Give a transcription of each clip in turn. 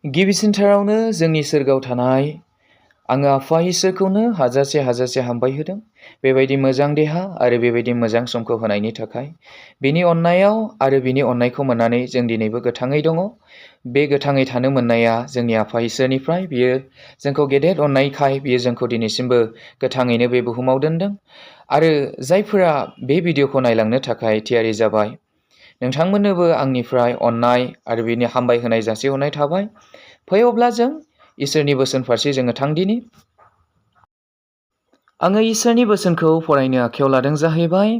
गिबिसिनथारावनो जोंनि सोरगोआव थानाय आङो आफा इसोरखौनो हाजासे हामबाय होदों बेबायदि मोजां देहा आरो बेबायदि मोजां समखौ होनायनि थाखाय। बिनि अननायाव आरो बिनि अननायखौ मोननानै जों दिनैबो गोथाङै दङ। बे गोथाङै थानो मोननाया जोंनि आफा इसोरनिफ्राय, बियो जोंखौ गेदेर अननायखाय बियो जोंखौ दिनैसिमबो गोथाङैनो बे बुहुमाव दोनदों। आरो जायफोरा बे भिडिअखौ नायलांनो थाखाय थियारि जाबाय, नोंथांमोननोबो आंनिफ्राय अननाय आरो बिनि हामबाय होनाय जासिहरनाय थाबाय। फै अब्ला जों इसोरनि बोसोन फारसे जोङो थांदिनि। आङो इसोरनि बोसोनखौ फरायनो आखायाव लादों जाहैबाय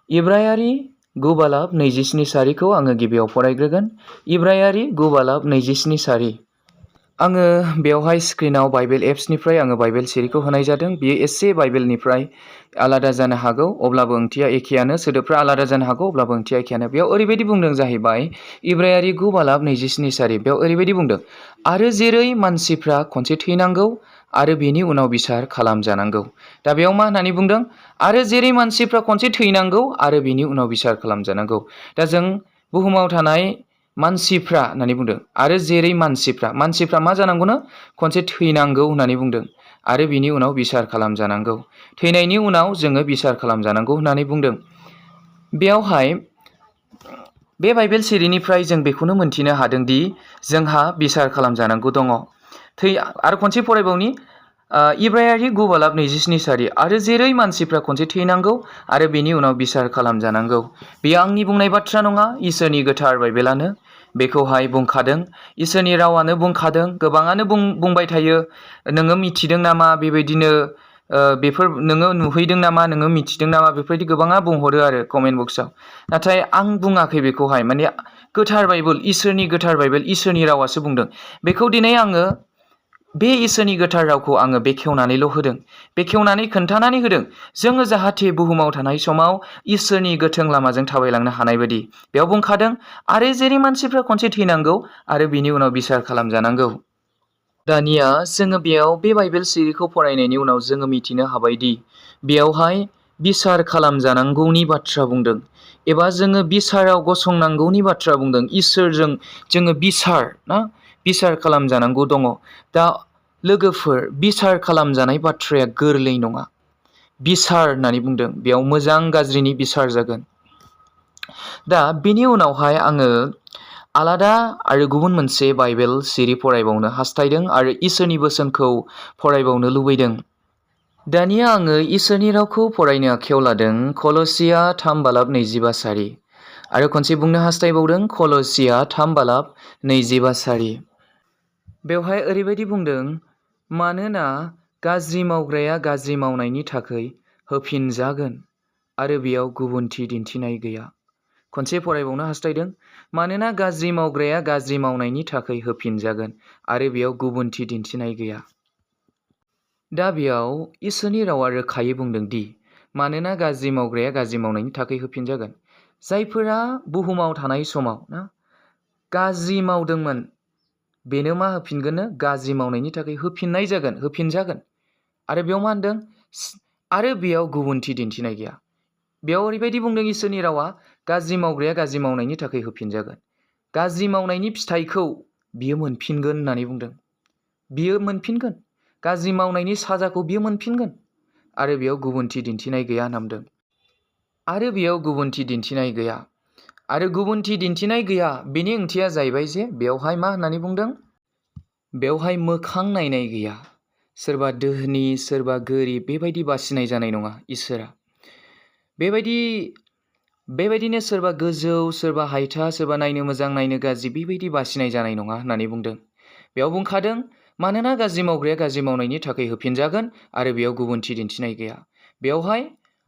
इब्रायारि 9:27 आङो गिबियाव फरायग्रोगोन। इब्रायारि 9:27। आङो बेवहाय स्क्रिनाव बाइबेल एप्सनिफ्राय आङो बाइबेल सिरिखौ होनाय जादों। बियो एसे बाइबेलनिफ्राय आलादा जानो हागौ, अब्लाबो ओंथिया एखेयानो। सोदोबफ्रा आलादा जानो हागौ, अब्लाबो ओंथिया एखेयानो। बेयाव ओरैबायदि बुंदों जाहैबाय इब्रायारि 9:27 बेयाव ओरैबायदि बुंदों, आरो जेरै मानसिफ्रा खनसे थैनांगौ आरो बेनि उनाव बिसार खालामजानांगौ। दा बेयाव मा होननानै बुंदों? आरो जेरै मानसिफ्रा खनसे थैनांगौ आरो बेनि उनाव बिसार खालामजानांगौ। दा जों बुहुमाव थानाय मानसिफ्रा होननानै बुंदों, आरो जेरै मानसिफ्रा मा जानांगौनो? खनसे थैनांगौ होननानै बुंदों आरो बिनि उनाव बिसार खालामजानांगौ। थैनायनि उनाव जोङो बिसार खालामजानांगौ होननानै बुंदों। बेयावहाय बे बाइबेल सिरिनिफ्राय जों बेखौनो मोनथिनो हादोंदि जोंहा बिसार खालामजानांगौ दङ। आरो खनसे फरायबावनि इब्रायारि 9:27 आरो जेरै मानसिफ्रा खनसे थैनांगौ आरो बेनि उनाव बिसार खालामजानांगौ। बेयो आंनि बुंनाय बाथ्रा नङा, इसोरनि गोथार बाइबेलानो बेखौहाय बुंखादों। इसोरनि रावानो बुंखादों। गोबाङानो बुंबाय थायो, नोङो मिथिदों नामा? बेबायदिनो बेफोर नोङो नुहैदों नामा? नोङो मिथिदों नामा? बेफोरबायदि गोबाङा बुंहरो आरो कमेन्ट बक्सआव। नाथाय आं बुङाखै बेखौहाय, माने गोथार बाइबेल, इसोरनि गोथार बाइबेल, इसोरनि रावासो बुंदों। बेखौ दिनै आङो बे इसोरनि गोथार रावखौ आङो बेखेवनानैल' होदों, बेखेवनानै खोन्थानानै होदों। जोङो जाहाथे बुहुमाव थानाय समाव इसोरनि गोथों लामाजों थाबायलांनो हानाय बायदि। बेयाव बुंखादों, आरो जेरै मानसिफ्रा खनसे थैनांगौ आरो बिनि उनाव बिसार खालामजानांगौ। दानिया जोङो बेयाव बे बाइबेल सिरिखौ फरायनायनि उनाव जोङो मिथिनो हाबायदि बेयावहाय बिसार खालामजानांगौनि बाथ्रा बुंदों, एबा जोङो बिसाराव गसंनांगौनि बाथ्रा बुंदों। इसोरजों जोङो बिसार खालामजानांगौ दङ। दा लोगोफोर, बिसार खालामजानाय बाथ्राया गोरलै नङा। बिसार होननानै बुंदों, बेयाव मोजां गाज्रिनि बिसार जागोन। दा बेनि उनावहाय आङो आलादा आरो गुबुन मोनसे बाइबेल सिरि फरायबावनो हास्थायदों आरो इसोरनि बोसोनखौ फरायबावनो लुबैदों। दानिया आङो इसोरनि रावखौ फरायनो आखायाव लादों कलसिया 3:25 आरो खनसे बुंनो हास्थायबावदों कलसिया 3:25। बेवहाय ओरैबायदि बुंदों, मानोना गाज्रि मावग्राया गाज्रि मावनायनि थाखाय होफिनजागोन आरो बेयाव गुबुनथि दिन्थिनाय गैया। खनसे फरायबावनो हास्थायदों, मानोना गाज्रि मावग्राया गाज्रि मावनायनि थाखाय होफिनजागोन आरो बेयाव गुबुनथि दिन्थिनाय गैया। दा बेयाव इसोरनि रावा रोखायै बुंदों दि मानोना गाज्रि मावग्राया गाज्रि मावनायनि थाखाय होफिनजागोन। जायफोरा बुहुमाव थानाय समाव गाज्रि मावदोंमोन, बेनो मा होफिनगोननो? गाज्रि मावनायनि थाखाय होफिनजागोन। आरो बेयाव मा होनदों? आरो बेयाव गुबुनथि दिन्थिनाय गैया। बेयाव ओरैबायदि बुंदों इसोरनि रावा, गाज्रि मावग्राया गाज्रि मावनायनि थाखाय होफिनजागोन। गाज्रि मावनायनि फिथाइखौ बियो मोनफिनगोन होननानै बुंदों। बियो मोनफिनगोन। गाज्रि मावनायनि साजाखौ बियो मोनफिनगोन। आरो बेयाव गुबुनथि दिन्थिनाय गैया होनना बुंदों। आरो बेयाव गुबुनथि दिन्थिनाय गैया। आरो गुबुनथि दिन्थिनाय गैया, बेनि ओंथिया जाहैबाय जे बेवहाय मा होननानै बुंदों? बेवहाय मोखां नायनाय गैया। सोरबा दोहोनि, सोरबा गोरिब, बेबायदि बासिनाय जानाय नङा इसोरा। बेबायदिनो सोरबा गोजौ, सोरबा हायथा, सोरबा नायनो मोजां, नायनो गाज्रि, बेबायदि बासिनाय जानाय नङा होननानै बुंदों। बेयाव बुंखादों, मानोना गाज्रि मावग्राया गाज्रि मावनायनि थाखाय होफिनजागोन आरो बेयाव गुबुनथि दिन्थिनाय गैया। बेवहाय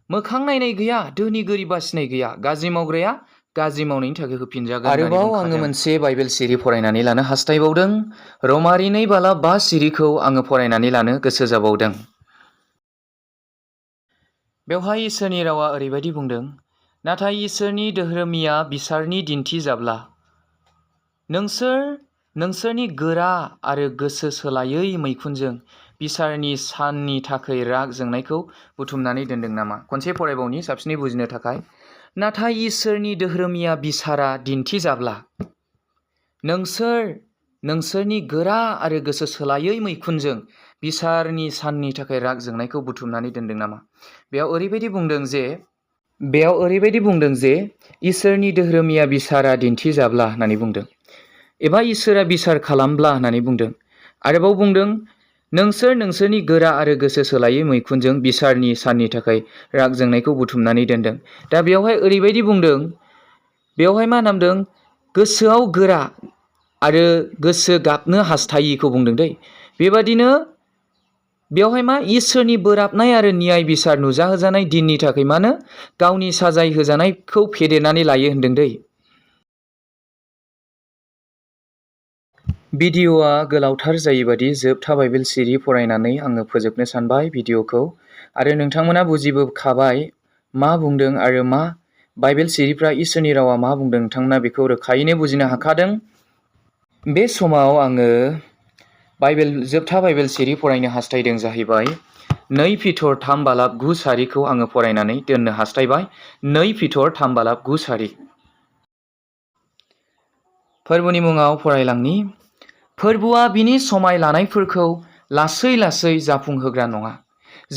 मोखां नायनाय गैया, दोहोनि गोरिब बासिनाय गैया। गाज्रि मावग्राया गाज्रि मावनायनि थाखाय होफिनजागोन। आरोबाव आङो मोनसे बाइबेल सिरि फरायनानै लानो हास्थायबावदों। रमारि 2:5 आङो फरायनानै लानो गोसो जाबावदों। बेवहाय इसोरनि रावा ओरैबायदि बुंदों, नाथाय इसोरनि धोरोमिया बिसारनि दिन्थिजाब्ला नोंसोरनि गोरा आरो गोसो सोलायै मैखुनजों बिसारनि साननि थाखाय राग जोंनायखौ बुथुमनानै दोनदों नामा? खनसे फरायबावनि साबसिनै बुजिनो थाखाय। नाथाय इसोरनि धोरोमिया बिसारा दिन्थिजाब्ला नोंसोरनि गोरा आरो गोसो सोलायै मैखुनजों बिसारनि साननि थाखाय राग जोंनायखौ बुथुमनानै दोनदों नामा? बेयाव ओरैबायदि बुंदों जे इसोरनि धोरोमिया बिसारा दिन्थिजाब्ला होननानै बुंदों, एबा इसोरा बिसार खालामब्ला होननानै बुंदों। आरोबाव बुंदों, नोंसोर नोंसोरनि गोरा आरो गोसो सोलायै मैखुनजों बिसारनि साननि थाखाय राग जोंनायखौ बुथुमनानै दोनदों। दा बेवहाय ओरैबायदि बुंदों, बेवहाय मा नामदों? गोसोआव गोरा आरो गोसो गाबनो हास्थायिखौ बुंदों दै। बेबादिनो बेवहाय मा? इसोरनि बोराबनाय आरो न्याय बिसार नुजाहोजानाय दिननि थाखाय मानो गावनि साजाय होजानायखौ फेदेरनानै लायो होनदों दै। भिडिअ'आ गोलावथार जायोबादि जोबथा बाइबेल सिरि फरायनानै आङो फोजोबनो सानबाय भिडिअ'खौ। आरो नोंथांमोना बुजिबोखाबाय मा बुंदों आरो मा बाइबेल सिरिफ्रा इसोरनि रावा मा बुंदों, नोंथांमोना बेखौ रोखायैनो बुजिनो हाखादों। बे समाव आङो जोबथा बाइबेल सिरि फरायनो हास्थायदों जाहैबाय 2 पिटर 3 बालाब 9 सारिखौ आङो फरायनानै दोननो हास्थायबाय। 2 पिटर 3 बालाब 9 सारि। फोरबोनि मुङाव फरायलांनि। फोरबोआ बिनि समाय लानायफोरखौ लासै लासै जाफुंहोग्रा नङा,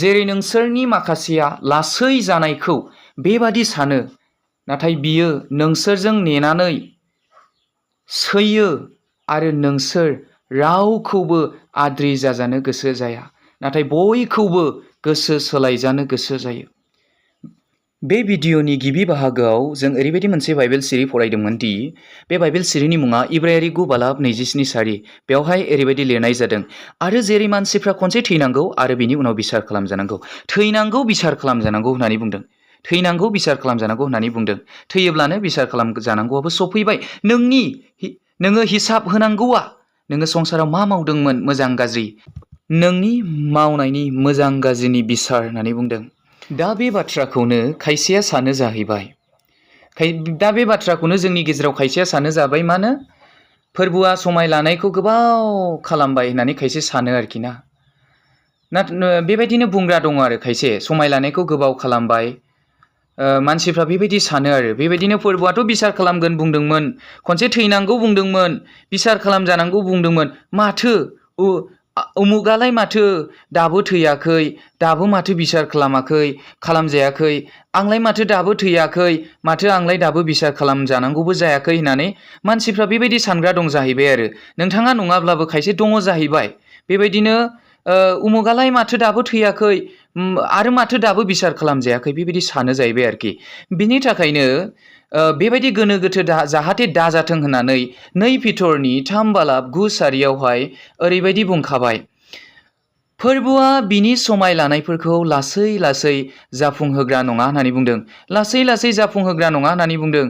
जेरै नोंसोरनि माखासेया लासै जानायखौ बेबादि सानो, नाथाय बियो नोंसोरजों नेनानै सैयो आरो नोंसोर रावखौबो आद्रि जाजानो गोसो जाया, नाथाय बयखौबो गोसो सोलायजानो गोसो जायो। बे भिडिअ'नि गिबि बाहागोआव जों ओरैबायदि मोनसे बाइबेल सिरि फरायदोंमोन दि बे बाइबेल सिरिनि मुङा इब्रायारि 9 बालाब 27 सारि। बेवहाय ओरैबायदि लिरनाय जादों, आरो जेरै मानसिफ्रा खनसे थैनांगौ आरो बिनि उनाव बिसार खालामजानांगौ, थैनांगौ बिसार खालामजानांगौ होननानै बुंदों। थैनांगौ बिसार खालामजानांगौ होननानै बुंदों। थैयोब्लानो बिसार खालामजानांगौआबो सफैबाय। नोङो हिसाब होनांगौआ नोङो संसाराव मा मावदोंमोन मोजां गाज्रि, नोंनि मावनायनि मोजां गाज्रिनि बिसार होननानै बुंदों। दा बे बाथ्राखौनो खायसेया सानो जाहैबाय, दा बे बाथ्राखौनो जोंनि गेजेराव खायसेया सानो जाबाय, मानो फोरबोआ समाय लानायखौ गोबाव खालामबाय होननानै खायसे सानो आरोखि ना। बेबायदिनो बुंग्रा दङ आरो खायसे, समाय लानायखौ गोबाव खालामबाय। मानसिफ्रा बेबायदि सानो आरो बेबायदिनो फोरबोआथ' बिसार खालामगोन बुंदोंमोन, खनसे थैनांगौ बुंदोंमोन, बिसार खालामजानांगौ बुंदोंमोन, माथो उमुगालाय माथो दाबो थैयाखै, दाबो माथो बिसार खालामजायाखै, आंलाय माथो दाबो थैयाखै, माथो आंलाय दाबो बिसार खालामजानांगौबो जायाखै होननानै मानसिफ्रा बेबायदि सानग्रा दं जाहैबाय आरो। नोंथाङा नङाब्लाबो खायसे दङ जाहैबाय बेबायदिनो, उमुगालाय माथो दाबो थैयाखै आरो माथो दाबो बिसार खालामजायाखै, बेबायदि सानो जाहैबाय आरोखि। बिनि थाखायनो बेबायदि गोनो गोथो जाहाथे दाजाथों होननानै 2 पिटरनि 3 बालाब 9 सारियावहाय ओरैबायदि बुंखाबाय, फोरबोआ बिनि समाय लानायफोरखौ लासै लासै जाफुंहोग्रा नङा होननानै बुंदों। लासै लासै जाफुंहोग्रा नङा होननानै बुंदों।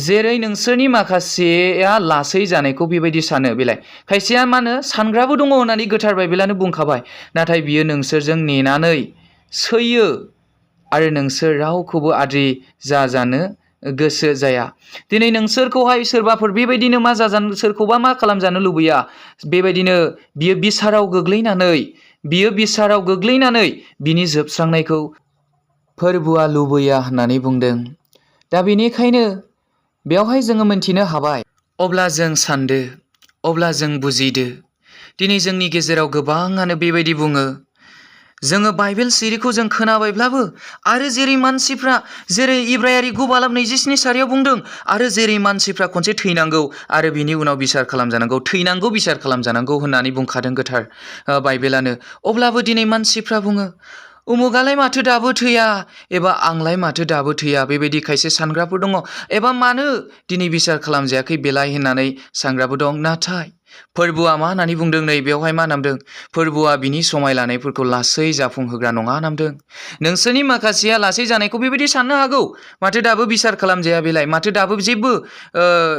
जेरै नोंसोरनि माखासेया लासै जानायखौ बेबायदि सानो, बेलाय खायसेया मा होनो सानग्राबो दङ होननानै गोथार बाइबेलानो बुंखाबाय, नाथाय बियो नोंसोरजों नेनानै सैयो आरो नोंसोर रावखौबो आद्रि जाजानो गोसो जाया। दिनै नोंसोरखौहाय सोरबाफोर बेबायदिनो सोरखौबा मा खालामजानो लुबैया, बेबायदिनो बियो बिसाराव गोग्लैनानै बिनि जोबस्रांनायखौ फोरबोआ लुबैया होननानै बुंदों। दा बेनिखायनो बेवहाय जोङो मोनथिनो हाबाय, अब्ला जों सानदो, अब्ला जों बुजिदो। दिनै जोंनि गेजेराव गोबाङानो बेबायदि बुङो, जोङो बाइबेल सिरिखौ जों खोनाबायब्लाबो आरो जेरै इब्रायारि 9 बालाब 27 सारियाव बुंदों, आरो जेरै मानसिफ्रा खनसे थैनांगौ आरो बिनि उनाव बिसार खालामजानांगौ, थैनांगौ बिसार खालामजानांगौ होननानै बुंखादों गोथार बाइबेलानो। अब्लाबो दिनै मानसिफ्रा बुङो, उमुगालाय माथो दाबो थैया, एबा आंलाय माथो दाबो थैया, बेबायदि खायसे सानग्राफोर दङ। एबा मानो दिनै बिसार खालामजायाखै बेलाय होननानै सानग्राबो दं। नाथाय फोरबोआ मा होननानै बुंदों, नै बेवहाय मा नामदों, फोरबोआ बिनि समाय लानायफोरखौ लासै जाफुंहोग्रा नङा नामदों। नोंसोरनि माखासेया लासै जानायखौ बेबायदि साननो हागौ, माथो दाबो बिसार खालामजाया बेलाय, माथो दाबो जेबो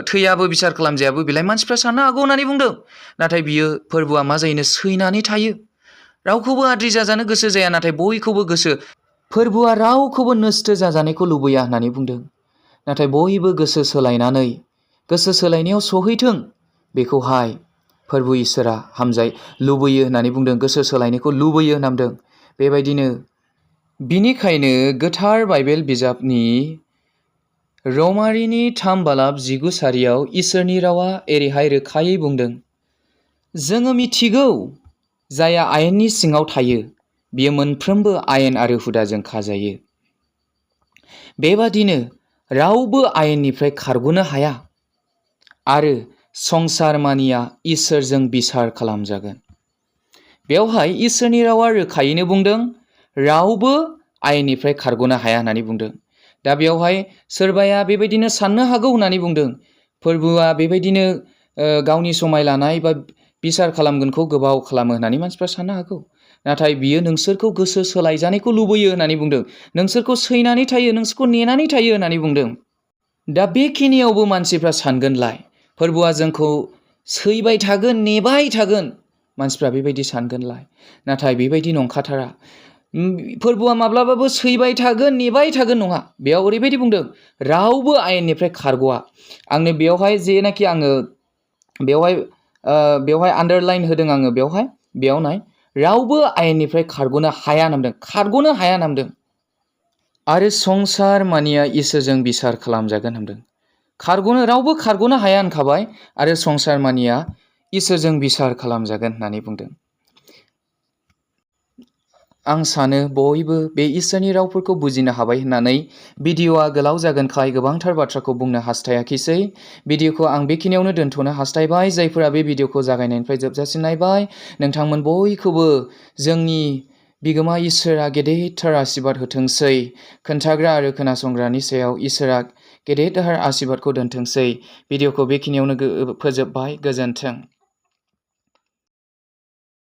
थैयाबो बिसार खालामजायाबो बेलाय, मानसिफ्रा साननो हागौ होननानै बुंदों। नाथाय बियो फोरबोआ मा जायोनो, सैनानै थायो, रावखौबो आद्रि जाजानो गोसो जाया, नाथाय बयखौबो फोरबोआ रावखौबो नस्थ' जाजानायखौ लुबैया होननानै बुंदों। नाथाय बयबो गोसो सोलायनायाव सहैथों, बेखौहाय फोरबो इसोरा लुबैयो होननानै बुंदों, गोसो सोलायनायखौ लुबैयो होननांदों। बेबायदिनो बिनिखायनो गोथार बाइबेल बिजाबनि रमारिनि 3 बालाब 19 सारियाव इसोरनि रावा एरैहाय रोखायै बुंदों, जोङो मिथिगौ जायहा आयेननि सिङाव थायो बियो मोनफ्रोमबो आयेन आरो हुदाजों खाजायो। बेबादिनो रावबो आयेननिफ्राय खारग'नो हाया आरो संसार मानिया इसोरजों बिसार खालामजागोन। बेवहाय इसोरनि रावा रोखायैनो बुंदों रावबो आयेननिफ्राय खारग'नो हाया होननानै बुंदों। दा बेवहाय सोरबाया बेबायदिनो साननो हागौ होननानै बुंदों फोरबोआ बेबायदिनो गावनि समाय लानाय बा बिसार खालामगोनखौ गोबाव खालामो होननानै मानसिफ्रा साननो हागौ। नाथाय बियो नोंसोरखौ गोसो सोलायजानायखौ लुबैयो होननानै बुंदों। नोंसोरखौ सैनानै थायो, नोंसोरखौ नेनानै थायो होननानै बुंदों। दा बेखिनियावबो मानसिफ्रा सानगोनलाय फोरबोआ जोंखौ सैबाय थागोन, नेबाय थागोन, मानसिफ्रा बेबायदि सानगोनलाय। नाथाय बेबायदि नंखाथारा। फोरबोआ माब्लाबाबो सैबाय थागोन, नेबाय थागोन नङा। बेयाव ओरैबायदि बुंदों रावबो आयेननिफ्राय खारग'आ। आंनो बेवहाय जेनाखि आङो बेवहाय आन्डारलाइन होदों आङो बेयाव नाय रावबो आयेननिफ्राय खारग'नो हाया होनदों, खारग'नो हाया होनदों। आरो संसार मानिया इसोरजों बिसार खालामजागोन होनदों। रावबो खारग'नो हाया होनखाबाय आरो संसार मानिया इसोरजों बिसार खालामजागोन होननानै बुंदों। आं सानो बयबो बे इसोरनि रावफोरखौ बुजिनो हाबाय होननानै भिडिअ'आ गोलाव जागोनखाय गोबांथार बाथ्राखौ बुंनो हास्थायाखिसै। भिडिअ'खौ आं बेखिनियावनो दोनथ'नो हास्थायबाय। जायफोरा बे भिडिअ'खौ जागायनायनिफ्राय जोबजासिम नायबाय नोंथांमोन बयखौबो जोंनि बिगोमा इसोरा गेदेरथार आशीर्बाद होथोंसै। खोन्थाग्रा आरो खोनासंग्रानि सायाव इसोरा गेदेरथार आशीर्बादखौ दोनथोंसै। भिडिअ'खौ बेखिनियावनो फोजोबबाय। गोजोन्थों।